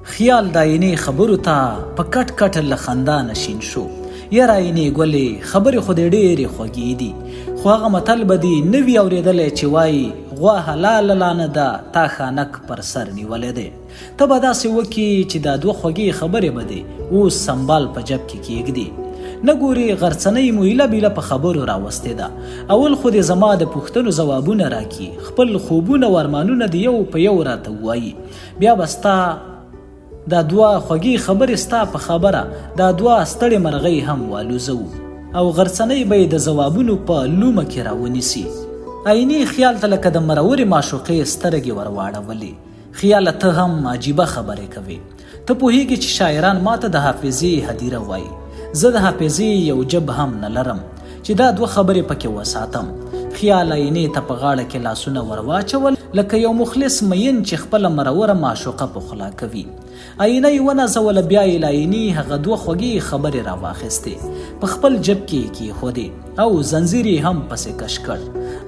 خیال د آینې خبرو ته په کټ کټ له خندا نه شین شو. یاره آینې ګلې، خبرې خو دې ډېرې خوږې دي، خو هغه متل به دې نه وي اورېدلی چې وايي، غوا حلاله لا نه ده، تا خانک پر سر نیولی دی. ته به داسې وکړې چې دا دوه خوږې خبرې به دې اوس سمبال په جب کې کېږدې. نه ګورې، غرڅنۍ مو ایله بیله په خبرو راوستې ده. اول خو دې زما د پوښتنو ځوابونه راکړي، خپل خوبونه او ارمانونه دې یو په یو راته ووايي. بیا به ستا دا دوه خوږې خبرې ستا په خبره دا دوه ستړې مرغۍ هم والوزوو او غرڅنۍ به یې د ځوابونو په لومه کې راونیسي. عیني خیال ته لکه د مرورې معشوقې سترګې ورواړولې. خیاله ته هم عجیبه خبرې کوې. ته پوهېږې چې شاعران ماته د حافظې هدیره وايي. زه د حافظې یو جب هم نه لرم چې دا دوه خبرې پکې وساتم. خیال آینې ته په غاړه کې لاسونه ورواچول لکه یو مخلص میین چې خپله مروره معشوقه پخلا کوي. آینه یې ونازوله بیا یې له آینې هغه دوه خوږې خبرې راواخیستې په خپل جب کې یې کېښودې او زنځیر یې هم پسې کش کړ.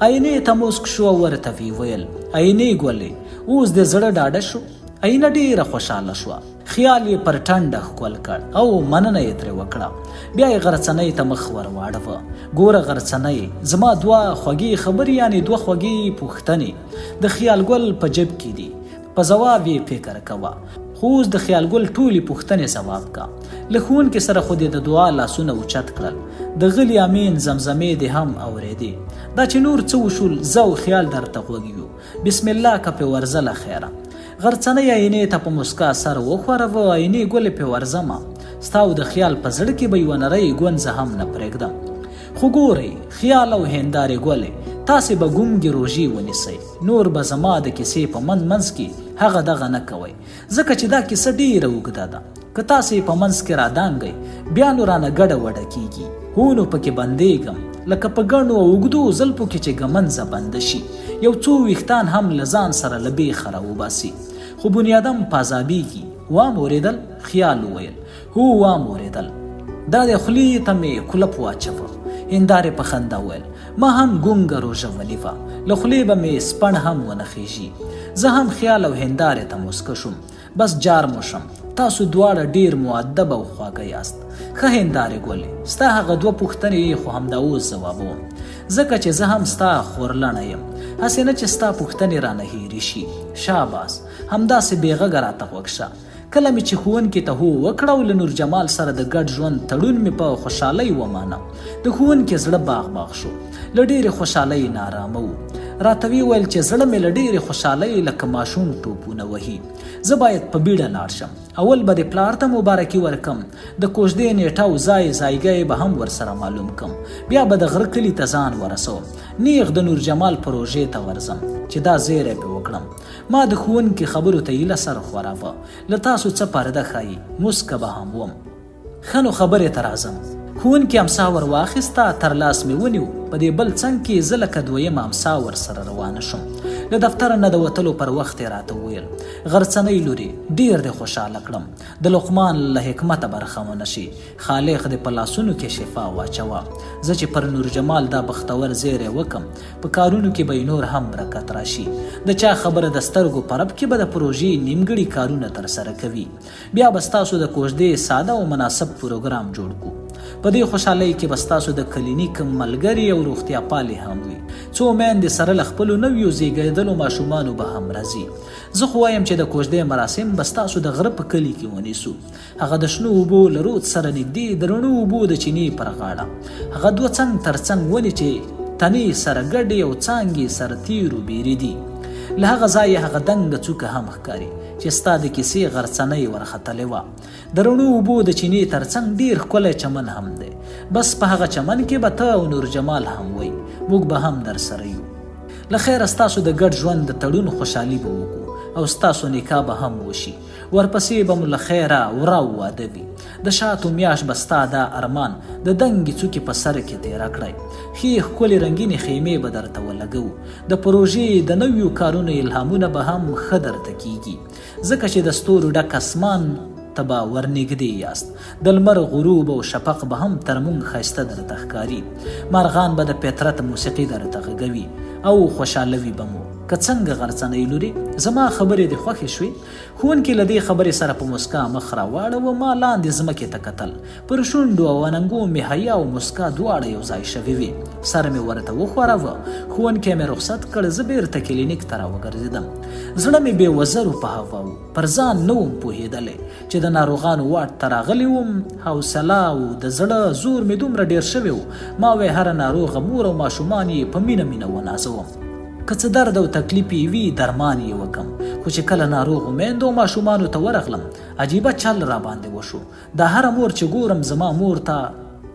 آینې ته موسک شو او ورته ویې ویل، آینې ګلې! اوس دې زړه ډاډه شو؟ آینه ډېره خوشاله شوه. خیال یې پر ټنډه ښکل کړ او مننه یې ترې وکړه. بیا یې غرڅنۍ ته مخ ور واړوه. ګوره غرڅنۍ، زما دوه خوږې خبرې یعنې دوه خوږې پوښتنې د خیال ګل په جب کې دي. په ځواب یې فکر کوه. خو اوس د خیال ګل ټولې پوښتنې ځواب که. له ښوونکي سره خو دې د دعا لاسونه اوچت کړل. د غلي امین زمزمې دې هم اورېدې. دا چې نور څه وشول، زه او خیال درته غوږ یو. بسم الله که پې ورځه له خیره. غرڅنۍ آینې ته په موسکا سر وښوروه، آینې ګلې پې ورځمه، ستا او د خیال په زړه کې به یوه نرۍ ګونځه هم نه پرېږدم. خو ګورئ، خیال او هېندارې ګلې، تاسې به ګونګې روژې ونیسئ، نور به زما د کیسې په منځ منځ کې هغه دغه نه کوئ، ځکه چې دا کیسه ډېره اوږده ده. که تاسې یې په منځ کې رادانګئ، بیا نو رانه ګډه وډه کېږي. هو نو پکې بندېږم، لکه په ګڼو او اوږدو زلفو کې چې ږمنځه بنده شي، یو څو ویښتان هم له ځان سره له بېخه راوباسي. خو بنیادم په عذابېږي. وام اورېدل؟ خیال وویل، هو وام اورېدل. دا دی خولې ته مې کولپ واچوه. هېندارې په خندا وویل، ما هم ګونګه روژه ونیوه، له خولې به مې سپڼ هم ونه خېژي. زه هم خیال او هېندارې ته موسکه شوم. بس جار مو شم، تاسو دواړه ډېر مؤدب او خواږه یاست. ښه هېندارې ګلې، ستا هغه دوه پوښتنې خو همدا اوس ځوابوم، ځکه چې زه هم ستا خورلڼه یم، هسې نه چې ستا پوښتنې رانه هېرې شي. شاباس، همداسې بې غږه راته غوږ شه. کله مې چې ښوونکي ته هو وکړه او له نورجمال سره د ګډ ژوند تړون مې په خوشحالۍ ومانه، د ښوونکي زړه باغ باغ شو. له ډېرې خوشحالۍ نارامه و. راته ویې ویل چې زړه مې له ډېرې خوشحالۍ لکه ماشوم ټوپونه وهي. زه باید په بیړه لاړ شم. اول به د پلار ته مبارکي ورکم، د کوژدې نېټه او ځای ځایګی به هم ورسره معلوم کم. بیا به د غره کلي ته ځان ورسوم. نېغ د نورجمال پروژې ته ورځم چې دا زیری پرې وکړم. ما د ښوونکي خبرو ته ایله سر ښوراوه. له تاسو څه پرده ښايي، موسکه به هم وم. ښه نو خبرې ته راځم. ښوونکي امسا ور واخیسته، تر لاس مې ونیو، په دې بل څنګ کې زه لکه دویمه امسا ورسره روانه شوم. له دفتره نه د وتلو پر وخت یې راته وویل، غرڅنۍ لورې، ډېر دې خوشاله کړم. د لقمان له حکمته برخمنه شې. خالق دې په لاسونو کې شفا واچوه. زه چې پر نورجمال دا بختور زیری وکم، په کارونو کې به یې نور هم برکت راشي. د چا خبره د سترګو په رپ کې به د پروژې نیمګړي کارونه ترسره کوي. بیا به ستاسو د کوژدې ساده او مناسب پروګرام جوړ کو. په دې خوشحالۍ کې به ستاسو د کلینیک ملګري او روغتیا پالې هم وي. څو میندې سره له خپلو نویو زیږیدلو ماشومانو به هم راځي. زه خو وایم چې د کوژدې مراسم به ستاسو د غره په کلي کې ونیسو. هغه د شنو اوبو له رود سره نږدې د رڼو اوبو د چینې پر غاړه. هغه دوه څنګ تر څنګ ونې چې تنې سره ګډې او څانګې سره تیرو بیرې دي. له هغه ځایه هغه دنګه څوکه هم ښکاري چې ستا د کیسې غرڅنۍ ورختلې وه. د رڼو اوبو د چینې تر څنګ ډېر ښکلی چمن هم دی. بس په هغه چمن کې به ته او نورجمال هم وئ، موږ به هم درسره یو. له خیره ستاسو د ګډ ژوند د تړون خوشحالي به وکړو او ستاسو نکاح به هم وشي. ورپسې به مو له خیره وراو واده وي. د شاتو میاشت به ستا دا ارمان د دنګې څوکې په سر کې تېره کړی. ښې ښکلې رنګینې خیمې به درته ولګوو. د پروژې د نویو کارونو الهامونه به هم ښه درته کېږي. ځکه چې د ستورو ډک اسمان ته به ورنږدې یاست. د لمر غروب او شفق به هم تر مونږ ښایسته درته ښکاري. مارغان به د فطرت موسیقي درته غږوي او خوشحالوي به مو. که څنګه غرڅنۍ لورې، زما خبرې دې خوښې شوې؟ ښوونکي له دې خبرې سره په موسکا مخ راواړوه، ما لاندې ځمکې ته کتل، پر شونډو او اننګو مې حیا او موسکا دواړه یو ځای شوې وې. سر مې ورته وښوراوه، ښوونکی مې رخصت کړ، زه بېرته کلینیک ته راوګرځېدم. زړه مې بې وزرو په هوا و، پر ځان نه وم پوهېدلی چې د ناروغانو واټ ته راغلی وم. حوصله او د زړه زور مې دومره ډېر شوی و، ما وې هره ناروغه مور او ماشومان یې په مینه مینه ونازوم. که څه درد او تکلیف یې وي درمان یې وکم. خو چې کله ناروغو میندو او ماشومانو ته ورغلم، عجیبه چل راباندې وشو. دا هره مور چې ګورم زما مور ته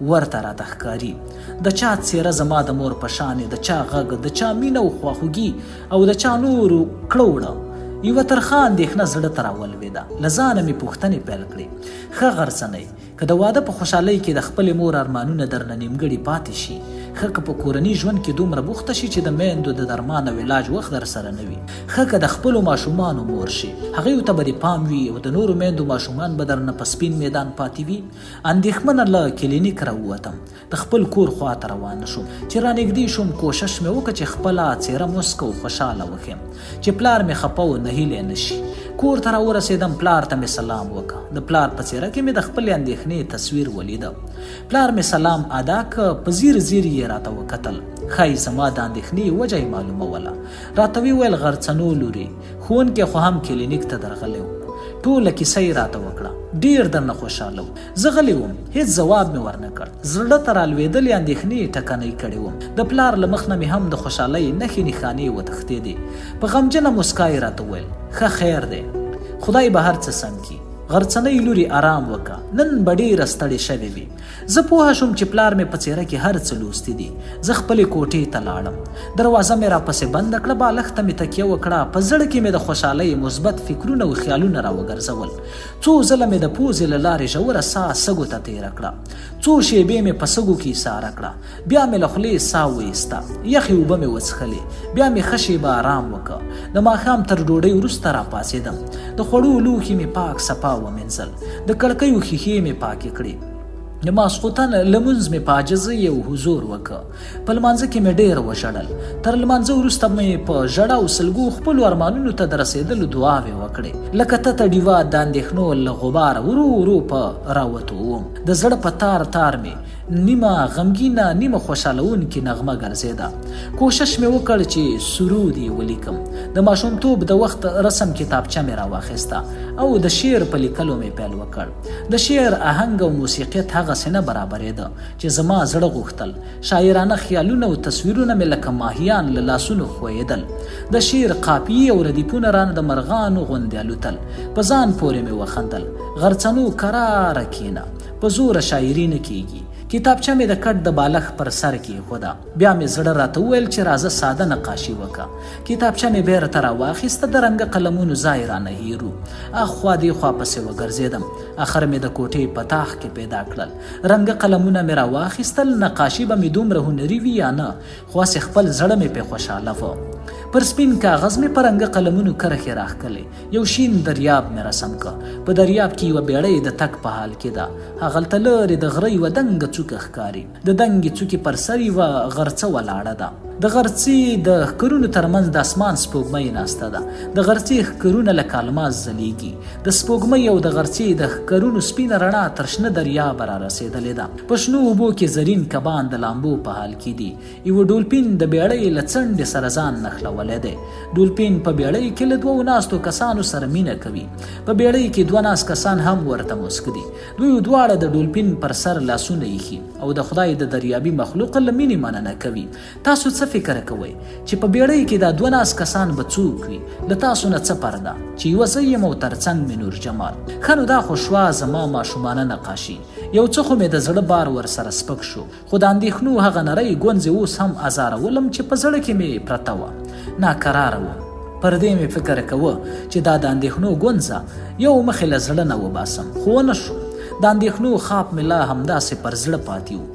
ورته راته ښکاري. د چا څېره زما د مور په شانې، د چا غږ، د چا مینه او خواخوږي او د چا نور کړه وړه. یوه ترخه اندېښنه زړه ته راولوېده. له ځانه مې پوښتنې پیل کړې. ښه غرڅنۍ! که د واده په خوشحالۍ کې د خپلې مور ارمانونه درنه نیمګړي پاتې شي، ښه که په کورني ژوند کې دومره بوخته شې چې د میندو د درمان او علاج وخت درسره نه وي، ښه که د خپلو ماشومانو مور شې، هغوی ته به دې پام وي او د نورو میندو ماشومان به درنه په سپین میدان پاتې وي؟ اندېښمنه له کلینیک راووتم. د خپل کور خوا ته روان شوم. چې رانږدې شوم، کوشش مې وکړ چې خپله څېره موسکه او خوشاله وښیم، چې پلار مې خپه او نهیلی نه شي. کور ته راورسېدم، پلار ته مې سلام وکړ. د پلار په څېره کې مې د خپلې اندېښنې تصویر ولیده. پلار مې سلام ادا کړ، په ځیر ځیر یې راته وکتل. ښايي زما د اندېښنې وجه یې معلوموله. راته ویې ویل، غرڅنو لورې، ښوونکی خو هم کلینیک ته درغلی و. ټوله کیسه یې راته وکړه. ډېر درنه خوشاله و. زه غلی وم، هېڅ ځواب مې ورنه کړ. زړه ته رالوېدلې اندېښنې یې ټکنۍ کړې وم. د پلار له مخ نه مې هم د خوشالۍ نښې نښانې وتښتېدې. په غمجنه موسکا یې راته وویل، ښه خیر دی. خدای به هر څه سم کړي. غرڅنۍ لورې ارام وکړه. نن به ډېره ستړې شوې وې. زه پوه شوم چې پلار مې په څېره کې هر څه لوستي دي. زه خپلې کوټې ته لاړم. دروازه مې راپسې بنده کړه، بالښت ته مې تکیه وکړه، په زړه کې مې د خوشالۍ مثبت فکرونه او خیالونه راوګرځول. څو ځله مې د پوزې له لارې ژوره ساه سږو ته تېره کړه. څو شېبې مې په سږو کې ایساره کړه. بیا مې له خولې ساه وایسته. یخې اوبه مې وڅښلې. بیا مې ښه شېبه ارام وکړ. د ماښام تر ډوډۍ وروسته راپاڅېدم. د خوړو لوښي مې پاک صفا ومینځل. د کړکیو ښیښې مې پاکې کړې. د ماسخوتن لمونځ مې په عاجزۍ او حضور وکړ. په لمانځه کې مې ډېر وژړل. تر لمانځه وروسته مې په ژړا او سلګو خپلو ارمانونو ته د رسېدلو دعاوې وکړې. لکه تته ډیوه د اندېښنو له غباره ورو ورو په راوتو وم. د زړه په تار تار مې نیمه غمګینه نیمه خوشحالوونکې نغمه ګرځېده. کوشش مې وکړ چې سرود یې ولیکم. د ماشومتوب د وخت رسم کتابچه مې راواخیسته او د شعر په لیکلو مې پیل وکړ. د شعر اهنګ او موسیقیت هغسې نه برابرېده چې زما زړه غوښتل. شاعرانه خیالونه او تصویرونه مې لکه ماهیان له لاسونو ښویېدل. د شعر قافیې او ردیفونه رانه د مرغانو غوندې الوتل. په ځان پورې مې وخندل. غرڅنو کراره کېنه. په زوره شاعري نه کېږي. کتابچه مې د کټ د بالښت پر سر کېښوده. بیا مې زړه راته وویل چې راځه ساده نقاشي وکړه. کتابچه مې بېرته راواخیسته، د رنګه قلمونو ځای رانه هېر و. اخوا دېخوا پسې وګرځېدم. اخر مې د کوټې په تاخ کې پیدا کړل. رنګه قلمونه مې راواخیستل، نقاشي به مې دومره هنري وي یا نه، خو هسې خپل زړه مې پرې خوشاله و. پر سپین کاغذ مې په رنګه قلمونو کرښې راښکلې. یو شین دریاب مې رسم کړ. په دریاب کې یوه بېړۍ د تګ په حال کې ده. هغلته لرې د غره یوه دنګه څوکه ښکاري. د دنګې څوکې پر سر یوه غرڅه ولاړه ده. د غرڅې د ښکرونو تر منځ د اسمان سپوږمۍ ناسته ده. د غرڅې ښکرونه لکه الماس ځلېږي. د سپوږمۍ او د غرڅې د ښکرونو سپینه رڼا تر شنه دریابه رارسېدلې ده. په شنو اوبو کې زرین کبان د لامبو په حال کې دي. یوه ډولفین د بېړۍ له څنډې سره ځان نښلولی دی. ډولفین په بېړۍ کې له دوو ناستو کسانو سره مینه کوي. په بېړۍ کې دوه ناست کسان هم ورته موسک دي. دوی دواړه د ډولفین پر سر لاسونه ایښي او د خدای د دریابي مخلوق له مینې مننه کوي. تاسو څه فکر کوئ چې په بېړۍ کې دا دوه ناست کسان به څوک وي؟ له تاسو نه څه پرده چې یوه زه یم او تر څنګ مې نور جمال. ښه نو دا خو شوه زما ماشومانه نقاشي. یو څه خو مې د زړه بار ورسره سپک شو. خو د اندېښنو هغه نرۍ ګونځې اوس هم ازارولم چې په زړه کې مې پرته وه. ناکراره وم. پر دې مې فکر کاوه چې دا د اندېښنو ګونځه یو مخې له زړه نه وباسم، خو ونه شو. د اندېښنو خاپ مې لا همداسې پر زړه پاتې و.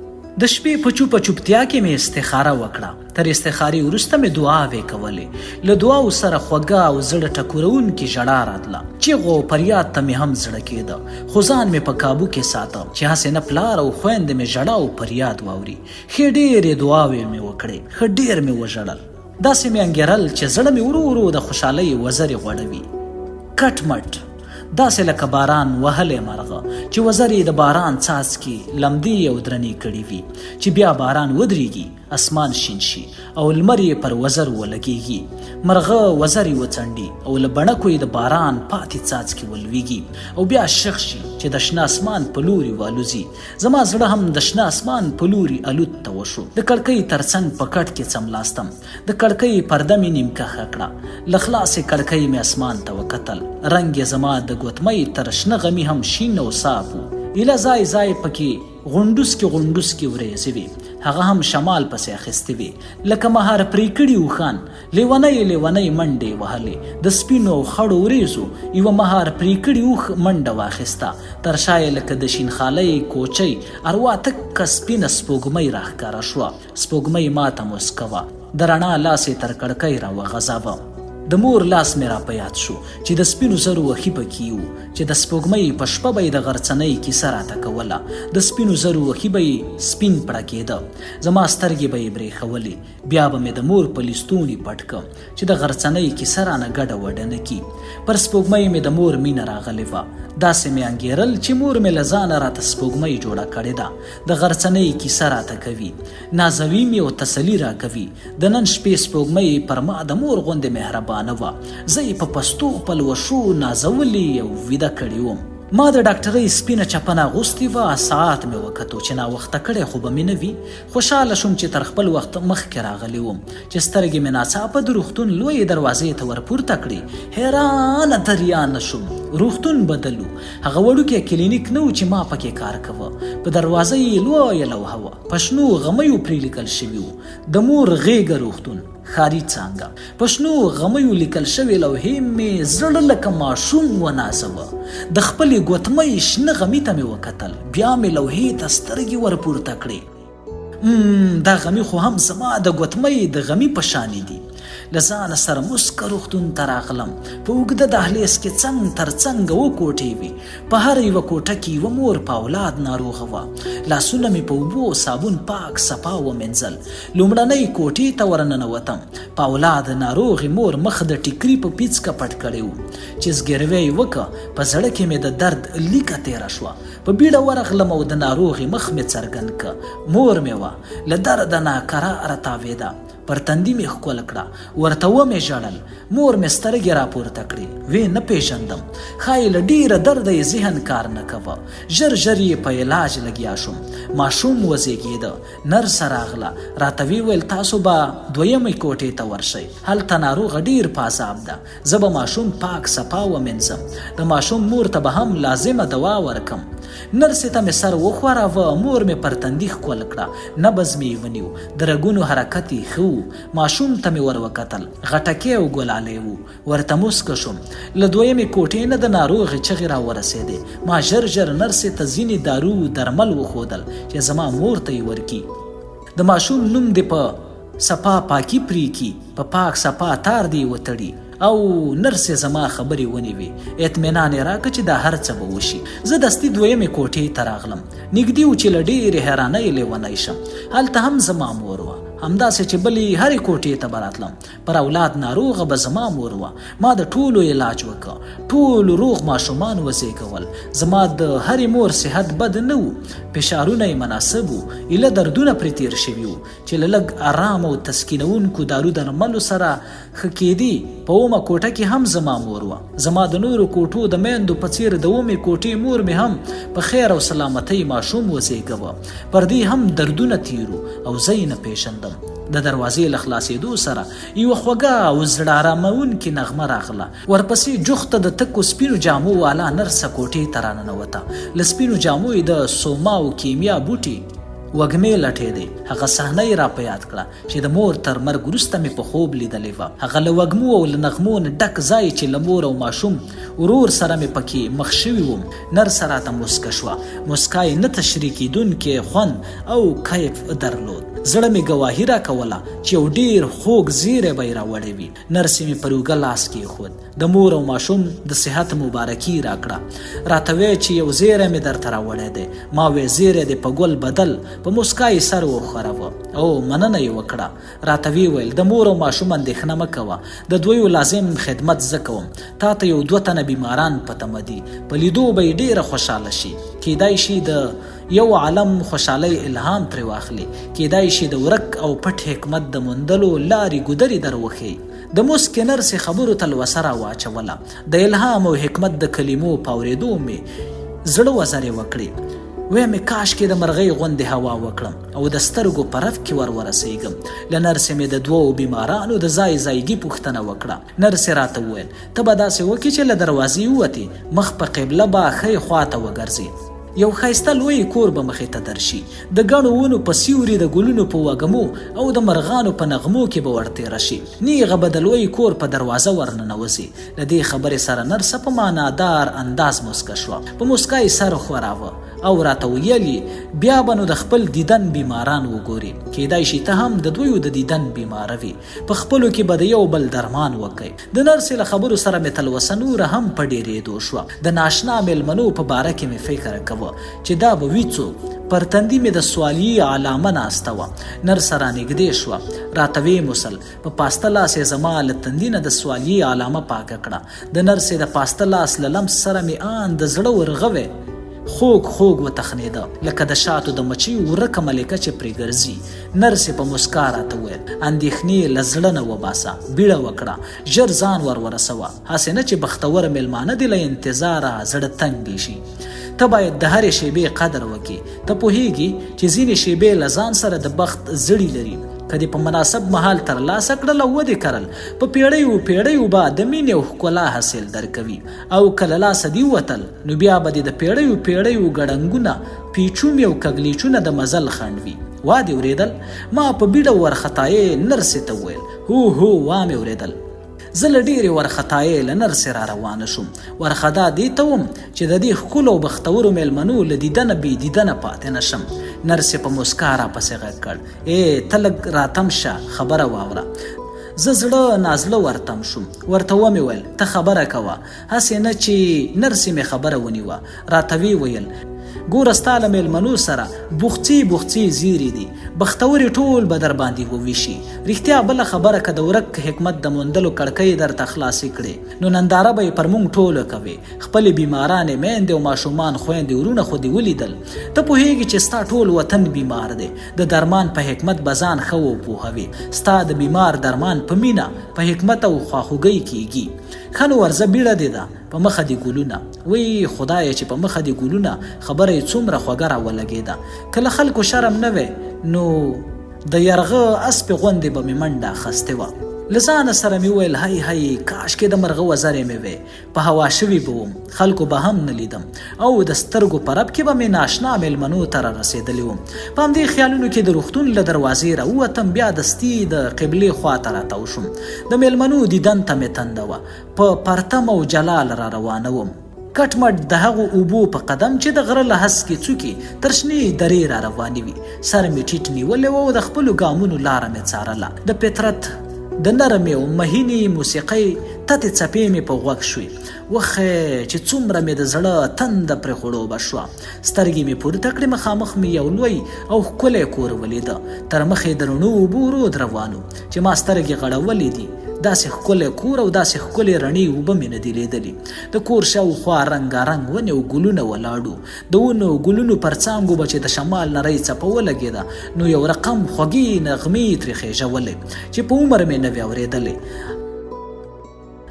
د شپې په چوپه چوپتیا کې مې استخاره وکړه. تر استخارې وروسته مې دعاوې کولې. له دعاوو سره خوږه او زړه ټکوروونکې ژړا راتله. چیغو او فریاد ته مې هم زړه کېده، خو ځان مې په کابو کې ساته چې هسې نه پلار او خویندې مې ژړا او فریاد واوري. ښې ډېرې دعاوې مې وکړې، ښه ډېر مې وژړل. داسې مې انګېرل چې زړه مې ورو ورو د خوشحالۍ وزرې غوړوي. کټ مټ داسې لکه باران وهلی مرغه چې وزرې یې د باران څاڅکي لمدې او درنې کړې وي، چې بیا باران ودرېږي، اسمان شین شي او لمر یې پر وزرو ولګېږي. مرغه وزرې وڅنډي او له بڼکو یې د باران پاتې څاڅکي ولوېږي او بیا شخ شي چې د شنه اسمان په لوري والوځي. زما زړه هم د شنه اسمان په لوري الوت ته وشو. د کړکۍ تر څنګ په کټ کې څملاستم. د کړکۍ پرده مې نیمکښه کړه. له خلاصې کړکۍ مې اسمان ته وکتل. رنګ یې زما د ګوتمۍ تر شنه غمي هم شین او صاف و. ایله ځای ځای پکې غونډوسکې غونډوسکې ورېځې وې. هغه هم شمال پسې اخیستې وې. لکه مهار پرې کړي اوښان. لېونۍ لېونۍ منډې یې وهلې. د سپینو او خړو ورېځو یوه مهار پرې کړي اوښ منډه واخیسته. تر شا یې لکه د شین خالۍ کوچۍ اروا تکه سپینه سپوږمۍ راښکاره شوه. سپوږمۍ ماته موسکه وه. د رڼا لاس یې تر کړکۍ راوغځاوه. د مور لاس مې را په یاد شو چې د سپینو زرو وښي پکې وو، چې د سپوږمۍ په شپه به یې د غرڅنۍ کیسه راته کوله. د سپینو زرو وښي به یې سپین پړکېده. زما سترګې به یې برېښولې. بیا به مې د مور په لستوڼي پټ که چې د غرڅنۍ کیسه رانه ګډه وډه نه کي. پر سپوږمۍ مې د مور مینه راغلې وه. داسې مې انګېرل چې مور مې له ځانه راته سپوږمۍ جوړه کړې ده. د غرڅنۍ کیسه راته کوي. نازوي مې او تسلي راکوي. د نن شپې سپوږمۍ پر ما د مور غوندې مهربانه وه. زه یې په پستو پلوشو نازولې او ویده کړې وم. ما د ډاکټرۍ سپینه چپنه اغوستې وه. ساعت مې وکتو چې ناوخته کړی خو به مې نه وي. خوشاله شوم چې تر خپل وخت مخکې راغلی وم. چې سترګې مې ناڅاپه د روغتون لویې دروازې ته ورپورته کړې، حیرانه دریانه شوم. روغتون بدل و. هغه وړوکی کلینیک نه و چې ما پکې کار کوه. په دروازه یې لویه لوحه وه، په شنو غمیو پرې لیکل شوي وو، د مور غېږه روغتون، ښاري څانګه. په شنو غمیو لیکل شوې لوحې مې زړه لکه ماشوم ونازوه. د خپلې ګوتمۍ شنه غمي ته مې وکتل، بیا مې لوحې ته سترګې ورپورته کړې. دا غمي خو هم زما د ګوتمۍ د غمي په شانې دي. له ځانه سره موسکه روغتون ته راغلم. په اوږده دهلیز کې څنګ تر څنګه اوه کوټې وې. په هره یوه کوټه کې یوه مور په اولاد ناروغه وه. لاسونه مې په اوبو او صابون پاک صفا ومینځل. لومړنۍ کوټې ته ورننوتم. په اولاد ناروغې مور مخ د ټیکري په پیڅکه پټ کړی و. چې زګیروی یې وکړ، په زړه کې مې د درد لیکه تېره شوه. په بیړه ورغلم او د ناروغې مخ مې څرګند کړ. مور مې وه. له درده ناکراره تاوېده. پر تندي مې ښکل کړه. ورته ومې ژړل. مور مې سترګې راپورته کړې. ویې نه پېژندم. ښايي له ډېره درده یې ذهن کار نه کوه. ژر ژر یې په علاج لګیا شوم. ماشوم وزېږېده. نرسه راغله. راته ویې ویل تاسو به دویمې کوټې ته ورشئ. هلته ناروغه ډېر په عذاب ده. زه به ماشوم پاک صفا ومینځم، د ماشوم مور ته به هم لازمه دوا ورکم. نرسې ته مې سر وښوراوه، مور مې پر تندي ښکل کړه، نبض مې یې ونیو، د رګونو حرکت یې ښه و. ماشوم ته مې ور وکتل، غټکی او ګلالی و، ورته موسکه شوم. له دویمې کوټې نه د ناروغې چغې را ورسېدې، ما ژر ژر نرسې ته ځینې دارو درمل وښودل چې زما مور ته یې ورکړي. د ماشوم نوم دې په صفا پاکي پرې کړي، په پاک صفا تار دې یې وتړي. او نرسې زما خبرې ونیوې، اطمینان یې راکړ چې دا هر څه به وشي. زه دستي دویمې کوټې ته راغلم، نږدې و چې له ډېرې حیرانۍ لیونی شم. هلته هم زما مور وه، همداسې چې بلې هرې کوټې ته به راتلم، پر اولاد ناروغه به زما مور وه. ما د ټولو علاج وکړ، ټولو روغ ماشومان وزېږول. زما د هرې مور صحت بد نه و، فشارونه یې مناسب وو، ایله دردونه پرې تېر شوي وو. چې له لږ ارام او تسکینوونکو دارو درملو سره ښه کېدې. په اومه کوټه کې هم زما مور وه. زما د نورو کوټو د میندو په څېر د اومې کوټې مور مې هم په خیر او سلامتۍ ماشوم وزېږوه. پر دې هم دردونه تېر وو او زه یې نه پېژندم. د دروازې له خلاصېدو سره یوه خوږه او زړه اراموونکې نغمه راغله. ورپسې جوخته د تکو سپینو جامو والا نرسه کوټې ته راننوته. له سپینو جامو یې د سوما او کیمیا بوټي وږمې لټېدې. هغه صحنه یې را په یاد کړه چې د مور تر مرګ وروسته مې په خوب لیدلې وه. هغه له وږمو او له نغمو نه ډک ځای چې له مور او ماشوم ورور سره مې پکې مخ شوي وم. نرسه راته موسکه شوه. موسکا یې نه تشریح کېدونکی خوند او کیف درلود. زړه مې ګواهي راکوله چې یو ډېر خوږ زیری به یې راوړی وي. نرسې مې پر اوږه لاس کېښود. د مور او ماشوم د صحت مبارکي راکړه. راته وې چې یو زیری مې درته راوړی دی. ما وې زیری دې په ګل بدل، په موسکا یې سر وښوراوه او مننه یې وکړه. راته ویې ویل، د مور او ماشوم اندېښنه مه کوه، د دویو لازم خدمت زه کوم، تا ته یو دوه تنه بیماران په تمه دي، په لیدو به یې ډېره خوشاله شې، کېدای شي د یو عالم خوشالۍ الهام ترې واخلې، کېدای شي د ورک او پټ حکمت د موندلو لارې ګودرې در وښیي. د موسکې نرسې خبرو تلوسه را واچوله، د الهام او حکمت د کلمو په اورېدو مې زړه وزرې وکړې، وې مې کاشکې د مرغۍ غوندې هوا وکړم او د سترګو په رف کې ور ورسېږم. له نرسې مې د دوو بیمارانو د ځای ځایګي پوښتنه وکړه. نرسې راته وویل، ته به داسې وکړې چې له دروازې ووتې، مخ په قبله به ښۍ خوا ته وګرځې. یو ښایسته لوی کور به مخې ته درشي، د ګڼو ونو په سیوري، د ګلونو په وږمو او د مرغانو په نغمو کې به ورتېره شې. نېغه به د لوی کور په دروازه ورننوځې. له دې خبرې سره نرسه په معنادار انداز موسکه شوه. په موسکا یې سر ښوراوه او راته ویل یې، بیا به نو د خپل دیدن بیماران وګورې. کېدای شي ته هم د دویو د دیدن بیماره وې. په خپلو کې به د یو بل درمان وکړئ. د نرسې له خبرو سره مې تلوسه نوره هم په ډېرېدو شوه. د ناشنا مېلمنو په باره کې مې فکر کاوه چې دا به وي څوک؟ پر تندي مې د سوالیې علامه ناسته وه. نرسه رانږدې شوه، راته ویې موسل. په پاسته لاس یې زما له تندي نه د سوالیې علامه پاکه کړه. د نرسې د پاسته لاس له لمس سره مې آن د زړه ورغوی خوږ خوږ وتخنېده، لکه د شاتو د مچیو ورکه ملکه چې پرې ګرځي. نرسې په موسکا راته وویل، اندېښنې له زړه نه وباسه، بیړه وکړه، ژر ځان ور ورسوه، هسې نه چې بختور مېلمانه دې له انتظاره زړه تنګي شي. ته باید د هرې شېبې قدر وکړې. ته پوهېږې چې ځینې شېبې له ځان سره د بخت زړي لري، که دې په مناسب مهال ترلاسه کړل او ودې کرل، په پېړیو پېړیو به د مینې او ښکلا حاصل درکوي او که له لاسه دې ووتل، نو بیا به دې د پېړیو پېړیو ګړنګونه، پېچومي او کږلېچونه د مزل خنډ وي. وا دې اورېدل؟ ما په بیړه او وارخطایۍ نرسې ته وویل، هو هو وا مې اورېدل. زه له ډېرې وارخطایۍ له نرسې را روانه شوم. وارخطا دې ته وم چې د دې ښکلو او بختورو مېلمنو له دیدنه بې دیدنه پاتې نه شم. نرسې په موسکا راپسې غږ کړ، ای ته لږ راتم شه، خبره واوره. زه زړه نازړه ورتم شوم. ورته ومې ویل، ته خبره کوه، هسې نه چې نرسې مې خبره ونیوه. راته ویې ویل، ګوره ستا له مېلمنو سره بوخڅې بوخڅې زیرې دي، بختورې ټول به درباندې وویشي. رښتیا بله خبره که د ورک حکمت د موندلو کړکۍ درته خلاصې کړې، نو ننداره به یې پر موږ ټولو کوې. خپلې بیمارانې میندې او ماشومان، خویندې وروڼه خو دې ولیدل. ته پوهېږې چې ستا ټول وطن بیمار دی، د درمان په حکمت به ځان ښه وپوهوې. ستا د بیمار درمان په مینه، په حکمت او خواخوږۍ کېږي. ښه نو ورځه بیړه دې ده. په مخه دې ګلونه. وی خدایه چې په مخه دې ګلونه خبره یې څومره خوږه راولګېده. که له خلکو شرم نه وی نو د یرغه اسپې غوندې به مې منډه اخستې وه. له ځانه سره مې وویل هی هی کاشکې د مرغه وزرې مې وی، په هوا شوي به وم، خلکو به هم نه لیدم او د سترګو په رپ کې به مې ناشنا مېلمنو ته رارسېدلې وم. په همدې خیالونو کې د روغتون له دروازې راووتم، بیا دستي د قبلې خوا ته راتاو شوم. د مېلمنو دیدن ته مې تنده وه. په پرتم او جلال را روانه وم. کټ مټ د هغو اوبو په قدم چې د غره له هسکې څوکې تر شنې درې را روانې وي. سر مې ټیټ نیولی و او د خپلو ګامونو لاره مې څارله. د فطرت د نرمې او مهینې موسیقۍ تتې څپې مې په غوږ شوې. وخی چې څومره مې د زړه تنده پرې خړوبه شوه. سترګې مې پورته کړې، مخامخ مې یو لوی او ښکلی کور ولیده. تر مخې د رڼو اوبو رود روان و. چې ما سترګې غړولې دي، داسې ښکلی کور او داسې ښکلې رڼې اوبه مې نه دي لیدلې. د کور شاوخوا رنګارنګ ونې او ګلونه ولاړ وو. د ونو او ګلونو پر څانګو به چې د شمال نرۍ څپه ولګېده، نو یو رقم خوږې نغمې یې ترې خېژولې، چې په عمر مې نه وې اورېدلې.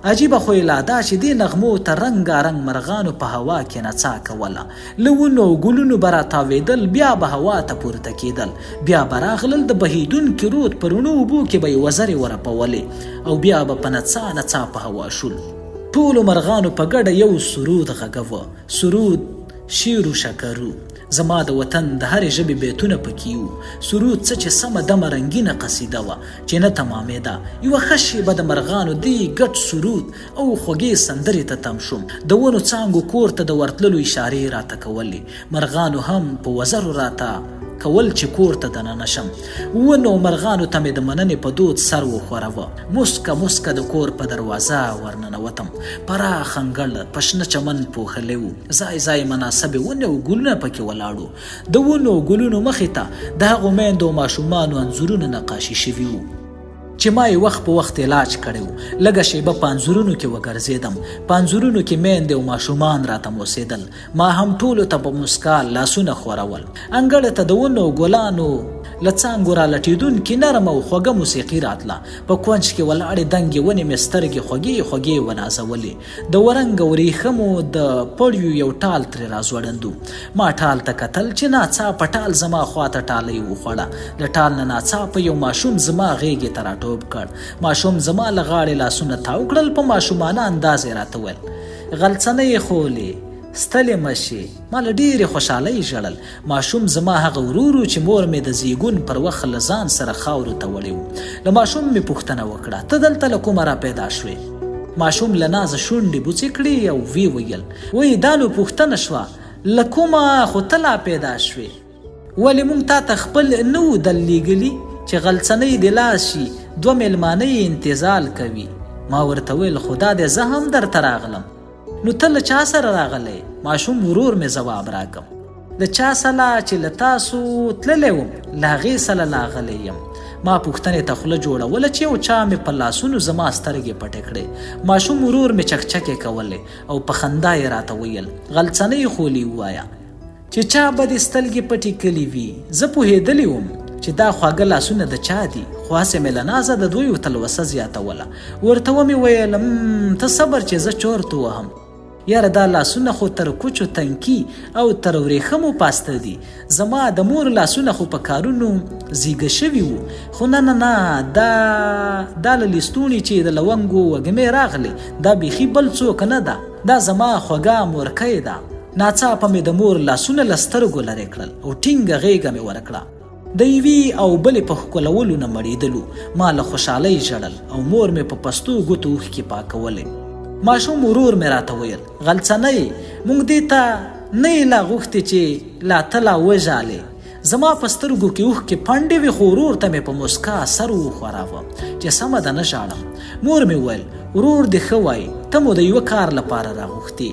عجیبه خو یې لا دا چې دې نغمو ته رنګا رنګ مرغانو په هوا کې نڅا کوله. له ونو او ګلونو به راتاوېدل، بیا به هوا ته پورته کېدل، بیا به راغلل، د بهېدونکي رود په رڼو اوبو کې به یې وزرې ورپولې او بیا به په نڅا نڅا په هوا شول. ټولو مرغانو په ګډه یو سرود غږوه، سرود شیر و شکرو. زما د وطن د هرې ژبې بیتونه پکې وو. سرود څه چې سمه دمه رنګینه قصیده وه چې نه تمامېده. یوه ښه شېبه د مرغانو دې ګډ سرود او خوږې سندرې ته تم شوم. د ونو څانګو کور ته د ورتللو اشارې راته کولې. مرغانو هم په وزرو راته کول چې کور ته دننه شم. ونو او مرغانو ته مې د مننې په دود سر وښوراوه. موسکه موسکه د کور په دروازه ورننوتم. پراخ انګړ په شنه چمن پوښلی و. ځای ځای مناسب مناسبې ونې او ګلونه پکې ولاړ وو. د ونو او ګلونو مخې ته د هغو میندو او ماشومانو انځورونه نقاشي شوي وو. چې ما یې وخت په وخت علاج کړی و. لږه شېبه په انځورونو کې وګرځېدم. په انځورونو کې میندې او ماشومان راته موسېدل. ما هم ټولو ته په موسکا لاسونه ښورول. انګړ ته د ونو او ګلانو له څانګو را لټېدونکې نرمه او خوږه موسیقي راتله. په کونج کې ولاړې دنګې ونې مې سترګې خوږې خوږې ونازولې. د ورنګ او ورېښمو د پړیو یو ټال ترې راځوړند و. ما ټال ته کتل چې ناڅاپه ټال زما خوا ته ټالۍ وخوړه. له ټال نه ناڅاپه یو ماشوم زما غېږې ته راټوپ کړ. ماشوم زما له غاړې لاسونه تاو کړل، په ماشومانه انداز یې راته وویل، غلڅنۍ خولې، ستلې مه شې. ما له ډېرې خوشحالۍ ژړل. ماشوم زما هغه ورور و چې مور مې د زېږون پر وخت له ځان سره خاورو ته وړی و. له ماشوم مې پوښتنه وکړه، ته دلته له کومه را پیدا شوې؟ ماشوم له نازه شونډې بوڅې کړې او ویې ویل، وۍ دا نو پوښتنه شوه، له کومه خو ته لا پیدا شوې؟ ولې مونږ تا ته خپل نه وو درلېږلي چې غلڅنۍ دې لا شي، دوه مېلمانه یې انتظال کوي. ما ورته ویل، خدا دی زه هم درته راغلم. نو ته له چا سره راغلی؟ ماشوم ورور مې ځواب راکړ، له چا سره چې له تاسو تللی وم، له هغې سره لاغلی یم. ما پوښتنې ته خوله جوړوله چې یو چا مې په لاسونو زما سترګې پټې کړې. ماشوم ورور مې چکچکې کولې او په خندا یې راته ویل، غلڅنۍ خولې ووایه چې چا به دې ستلګې پټې کړې وي. زه پوهېدلې وم چې دا خواږه لاسونه د چا دي، خو هسې مې له نازه د دویو تلوسه زیاتوله. ورته ومې ویل، ته صبر چې زه چورت ووهم. یاره دا لاسونه خو تر کوچو تنکي او تر ورېښمو پاسته دي. زما د مور لاسونه خو په کارونو زیږه شوي وو، خو نه نه نه، دا دا له لستوڼي چې د لونګو وږمې راغلې، دا بیخي بل څوک نه ده، دا زما خوږه مورکۍ ده. ناڅاپه مې د مور لاسونه له سترګو لرې کړل او ټینګه غېږه مې ورکړه. د یوې او بلې په ښکلولو نه مړېدلو. ما له خوشحالۍ ژړل او مور مې په پستو ګوتو اوښکې پاکولې. ماشوم ورور مې راته ویل، غلڅنۍ، موږ دې ته نه یې لا غوښتې چې لا ته لا وژالې. زما په سترګو کې اوښکې پنډې وې، خو ورور ته مې په موسکا سر وښوراوه چې سمه ده نه ژاړم. مور مې وویل، ورور دې ښه وایي، ته مو د یوه کار لپاره راغوښتې.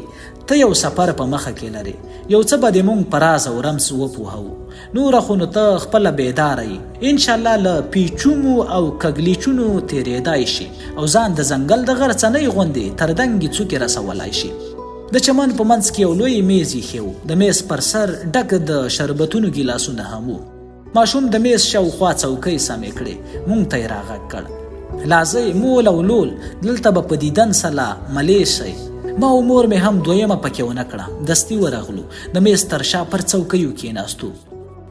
ته یو سفر په مخه کې لرې، یو څه به دې مونږ په راز او رمز وپوهوو، نوره خو نو ته خپله بیداره یې، انشاالله له پیچومو او کږلیچونو تیریدای شې او ځان د ځنګل د غرڅنۍ غوندې تر دنګې څوکې رسولای شې. د چمن په منځ کې یو لوی میز ایښی و، د میز پر سر ډک د شربتونو ګیلاسونه هم وو. ماشوم د میز شاوخوا څوکۍ سمې کړې، مونږ ته یې راغږ کړ، لاځئ مول او لول، دلته به په دیدن سلا ملې شئ. ما او مور مې هم دویمه پکې ونه کړه، دستي ورغلو، د میز تر شا پر څوکیو کېناستو.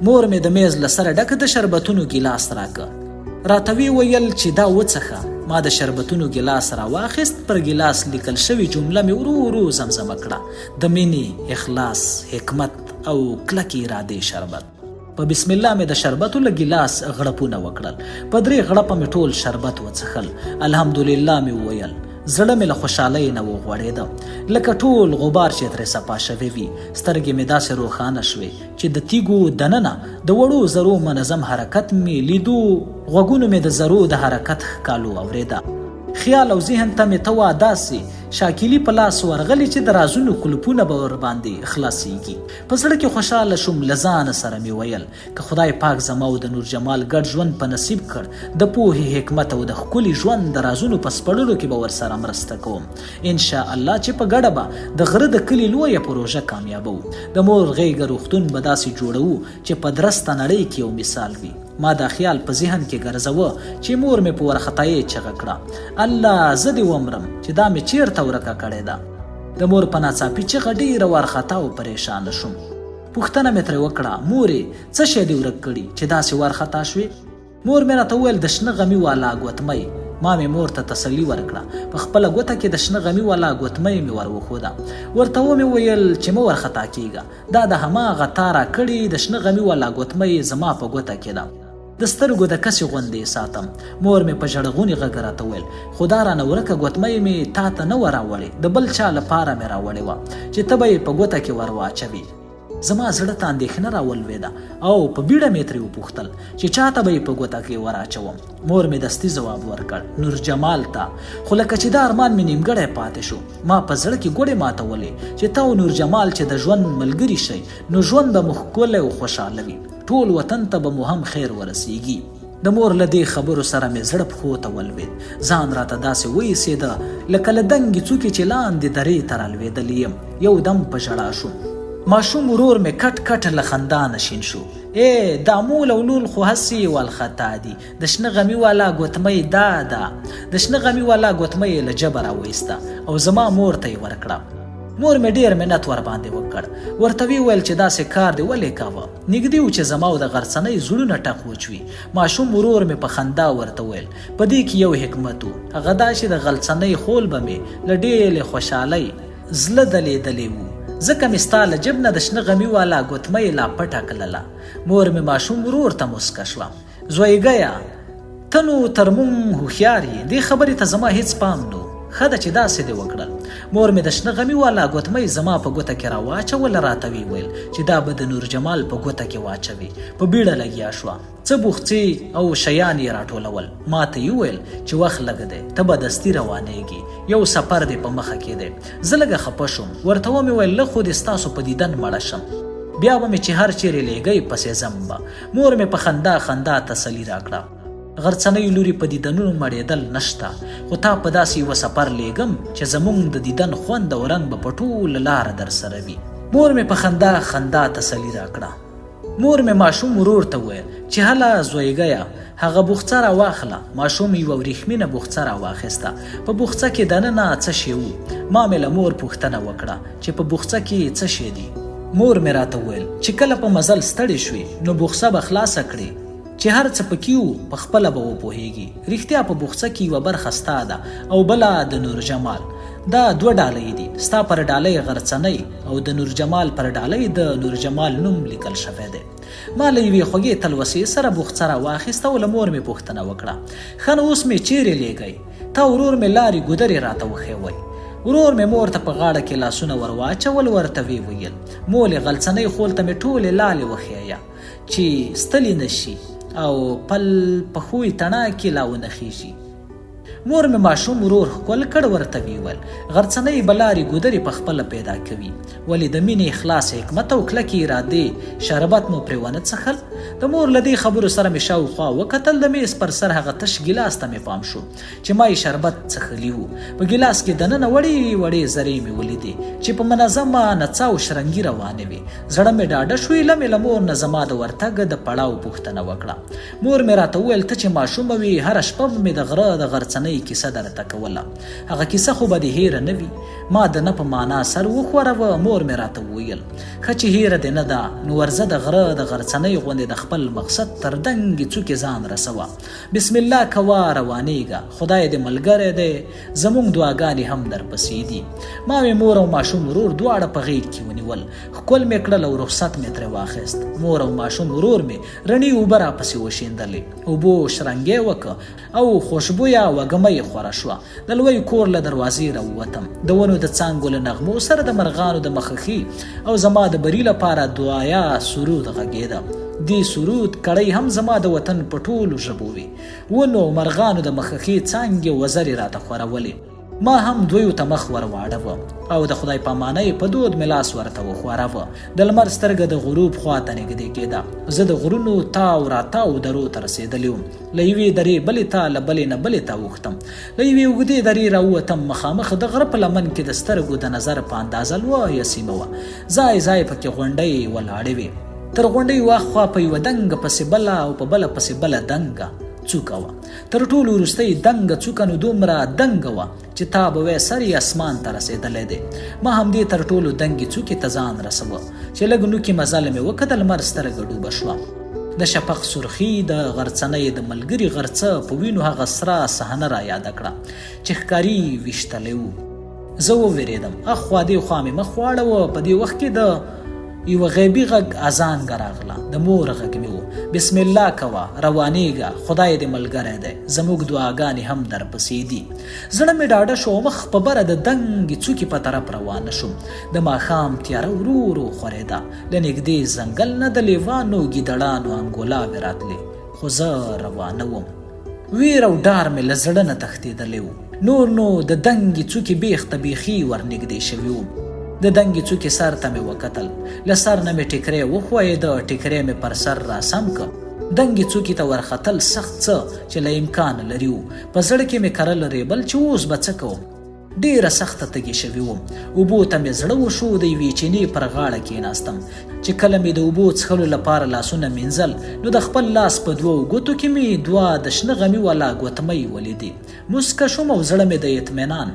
مور مې د میز له سره ډک د شربتونو ګیلاس راکه، راته ویې ویل چې دا وڅښه. ما د شربتونو ګیلاس راواخیست، پر ګیلاس لیکل شوې جمله مې ورو ورو زمزمه کړه، د مینې، اخلاص، حکمت او کلکې ارادې شربت. په بسم الله مې د شربتو له ګیلاس غړپونه وکړل. په درې غړپه مې ټول شربت وڅښل. الحمدلله مې وویل. زړه مې له خوشحالۍ نه وغوړېده. لکه ټول غبار چې ترې صفا شوی وي. سترګې مې داسې روښانه شوې چې د تیږو دننه د وړو ذرو منظم حرکت مې لیدو. غوږونو مې د ذرو د حرکت ښکالو اورېده. خیال او ذهن ته مې ته وا داسې شاکلي په لاس ورغلې چې د رازونو کلپونه به ورباندې خلاصېږي. په زړه کې خوشاله شوم، له ځانه سره مې ویل، که خدای پاک زما او د نور جمال ګډ ژوند په نصیب کړ، د پوهې، حکمت او د ښکلي ژوند د رازونو په سپړلو کې به ورسره مرسته کوم. ان شاء الله چې په ګډه به د غره د کلي لویه پروژه کامیابوو. د مور غېږه روغتون به داسې جوړوو چې په درسته نړۍ کې یو مثال وي. ما دا خیال په ذهن کې ګرځوه چې مور مې په ورخطایۍ چغه کړه، الله زه دې ومرم چې دا مې چېرته ورکه کړې ده؟ د مور په ناڅاپي چغه ډېره وارخطا او پرېشانه شوم. پوښتنه مې ترې وکړه، مورې څه شی دې ورک کړي چې داسې وارخطا شوې؟ مور مې راته وویل، د شنه غمي والا ګوتمۍ. ما مې مور ته تسلي ورکړه، په خپله ګوته کې د شنه غمي والا ګوتمۍ مې ور وښوده. ورته ومې ویل چې مه ورخطا کېږه، دا د هماغه تا راکړې د شنه غمي والا ګوتمۍ زما په ګوته کې ده. د سترګو د کسې غوندې یې ساتم. مور مې په ژړغوني غږ راته وویل، خو دا رانه ورکه ګوتمۍ مې تا ته نه وه راوړې، د بل چا لپاره مې راوړې وه چې ته به یې په ګوته کې ور واچوې. زما زړه ته اندېښنه راولوېده او په بیړه مې ترې وپوښتل چې چاته به یې په ګوته کې وراچوم. مور مې دستي ځواب ورکړ، نورجمال ته. خو لکه چې دا ارمان مې نیمګړی پاتې شو. ما په زړه کې ګوړې ماتولې چې ته او نورجمال چې د ژوند ملګري شئ، نو ژوند به مو ښکلی او خوشاله وي. ټول وطن ته به مو هم خیر ورسېږي. د مور له دې خبرو سره مې زړه پښو ته ولوېد. ځان راته داسې وایسېده لکه له دنګې څوکې چې لاندې درې ته رالوېدلې یم. یو دم په ژړا شوم. ماشوم ورور مې کټ کټ له خندا نه شین شو. ای دا مول او لول خو هسې والخطا دي. د شنه غمي والا ګوتمۍ دا ده. د شنه غمي والا ګوتمۍ یې له جبه راوایسته او زما مور ته یې ورکړه. مور مې ډېر منت ورباندې وکړ. ورته ویې ویل چې داسې کار دې ولې کاوه؟ نږدې و چې زما او د غرڅنۍ زړونه ټق وچوي. ماشوم ورور مې په خندا ورته وویل، په دې کې یو حکمت و، هغه دا چې د غلڅنۍ خول به مې له ډېرې خوشحالۍ زړه دلېدلی و، ځکه مې ستا له جب نه د شنه غمي والا ګوتمۍ لا پټه کړله. مور مې ماشوم ورور ته موسکه شوه. زویګیه! ته نو تر مونږ هوښیار یې، دې خبرې ته زما هېڅ پام نه و، ښه ده چې داسې دې وکړل. مور مې د شنه غمي والا ګوتمۍ زما په ګوته کې راواچوله، راته ویې ویل چې دا به د نورجمال په ګوته کې واچوې. په بیړه لګیا شوه، څه بوخڅې او شیان یې راټولول. ما ته یې وویل چې وخت لږ دی، ته به دستي روانېږې، یو سفر دې په مخه کې دی. زه لږه خپه شوم، ورته ومې ویل لږ خو دې ستاسو په دیدن مړه شم، بیا به مې چې هر چېرې لېږئ پسې ځم به. مور مې په خندا خندا تسلي راکړه. غرڅنۍ لورې په دیدنونو مړېدل نشته، خو تا په داسې یوه سفر لېږم چې زمونږ د دیدن خوند او رنګ به په ټوله لاره درسره وي. مور مې په خندا خندا تسلي راکړه. مور مې ماشوم ورور ته وویل چې هله زویګیه هغه بوخڅه راواخله. ماشوم یوه وریښمینه بوخڅه راواخیسته. په بوخڅه کې دننه څه شی وو؟ ما مې له مور پوښتنه وکړه چې په بوخڅه کې څه شی دي؟ مور مې راته وویل چې کله په مزل ستړې شوې نو بوخڅه به خلاصه کړې چې هر څه پکې وو په خپله به وپوهېږې. رښتیا په بوخڅه کې یوه برخه ستا ده او بله د نورجمال. دا دوه ډالۍ دي. ستا پر ډالۍ غرڅنۍ او د نورجمال پر ډالۍ د نورجمال نوم لیکل شوی دی. ما له یوې خوږې تلوسې سره بوخڅه راواخیسته او له مور مې پوښتنه وکړه، ښه نو اوس مې چیرې لیږئ؟ تا ورور مې لارې ګودرې راته وښیوئ. ورور مې مور ته په غاړه کې لاسونه ورواچول، ورته ویې ویل، مولې غلڅنۍ خول ته مې ټولې لالې وښیه چې ستلې نه شي او پل پښوی تڼاکې لا ونه خیژي. مور مې ماشوم ورور ښکل کړ، ورته ویې ویل، غرڅنۍ به لارې ګودرې په خپله پیدا کوي، ولې د مینې، اخلاص، حکمت او کلکې ارادې شربت مو پرې ونه څښل؟ د مور له دې خبرو سره مې شاوخوا وکتل، د میز پر سر هغه تش ګیلاس ته مې پام شو چې ما یې شربت څښلي وو. په ګیلاس کې دننه وړې وړې ذرې مې ولیدې چې په منظمه نڅا او شرنګي روانې وې. زړه مې ډاډه شو، ایله مې له مور نه زما د ورتګ د پړاو پوښتنه وکړه. مور مې راته وویل، ته چې ماشومه وې، هره شپه به مې د غره د غرڅنۍ کیسه درته کوله. هغه کیسه خو به دې هېره نه وي؟ ما د نه په مانا سر وښوروه، مور مې راته وویل، ښه چې هېره دې نه ده، نو ورځه د غره د غرڅنۍ غوندې د خپل مقصد تر دنګې څوکې ځان رسوه. بسم الله کوه، روانېږه، خدای دې ملګری دی، زموږ دعاګانې هم درپسې دي. ما مې مور او ماشوم ورور دواړه په غېږ کې ونیول، ښکل مې کړل او رخصت مې ترې واخیست. مور او ماشوم ورور مې رڼې اوبه راپسې وشیندلې. اوبو شرنګی وکړ او خوشبویه وږمه یې خوره شوه. د لوی کور له دروازې راووتم. د ونو د څانګو له نغمو سره د مرغانو د مخښي او زما د بري لپاره دعایه سرود غږېده. دې سرود کړۍ هم زما د وطن په ټولو ژبو وې. ونو او مرغانو د مخښې څانګې وزرې راته خورولې. ما هم دویو ته مخ ور واړوه او د خدای پامانۍ په دود مې لاس ورته وښوراوه. د لمر سترګه د غروب خوا ته نږدې کېده. زه د غرونو تاو راتاو درو ته رسېدلی وم. له یوې درې بلې ته، له بلې نه بلې ته اوښتم. له یوې اوږدې درې راووتم. مخامخ د غره په لمن کې د سترګو د نظر په اندازه لویه سیمه وه. ځای ځای پکې غونډۍ ولاړې وې. تر غونډیو اخوا په یوه دنګه پسې بله او په بله پسې بله دنګه څوکه وه. تر ټولو وروستۍ دنګه څوکه نو دومره دنګه وه چې تا به وې سر یې اسمان ته رسېدلی دی. ما همدې تر ټولو دنګې څوکې ته ځان رسوه چې لږ نوکي مزل مې وکړ، د لمر سترګه ډوبه شوه. د شفق سرخي د غرڅنۍ د ملګري غرڅه په وینو هغه سره صحنه را یاده کړه چې ښکاري ویشتلی و. زه ووېرېدم، اخوا دې خوا مې مخ واړوه. په دې وخت کې د یوه غیبي غږ ازانګه راغله، د مور غږ مې و، بسم الله کوه، روانېږه، خدای دې ملګری دی، زموږ دعاګانې هم درپسې دي. زړه مې ډاډه شو او مخ په بره د دنګې څوکې په طرف روانه شوم. د ماښام تیاره ورو ورو خورېده، له نږدې ځنګل نه د لېوانو، ګیدړانو انګولاوې راتلې، خو زه روانه وم. وېره او ډار مې له زړه نه تښتېدلی و. نور نو د دنګې څوکې بېخ ته بېخي ورنږدې شوي وم. د دنګې څوکې سر ته مې وکتل. له سر نه مې ټیکری وښویېده، ټیکری مې پر سر راسم کړ. دنګې څوکې ته ورختل سخت څه چې له امکانه لرې و. په زړه کې مې کرل رېبل چې اوس به څه کوم. ډېره سخته تږې شوې وم. اوبو ته مې زړه وشو، د یوې چینې پر غاړه کېناستم. چې کله مې د اوبو څښلو لپاره لاسونه مینځل، نو د خپل لاس په دوو ګوتو کې مې دوه د شنه غمي والا ګوتمۍ ولیدې. موسکه شوم او زړه مې د اطمینان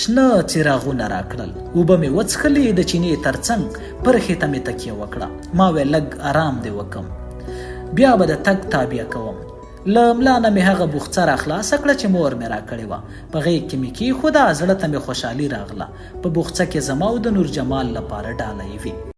شنه څراغونه راکړل. اوبه مې وڅښلې، د چینې ترڅنګ پرخې ته مې تکیه وکړه. ما ویل لږ ارام دې وکم، بیا به د تګ تابیا کوم. له ملا نه مې هغه بوخڅه را خلاصه کړه چې مور مې راکړې وه. په غېږ کې مې کېښوده، زړه ته مې خوشحالي راغله. په بوخڅه کې زما او د نور جمال لپاره ډالۍ وې.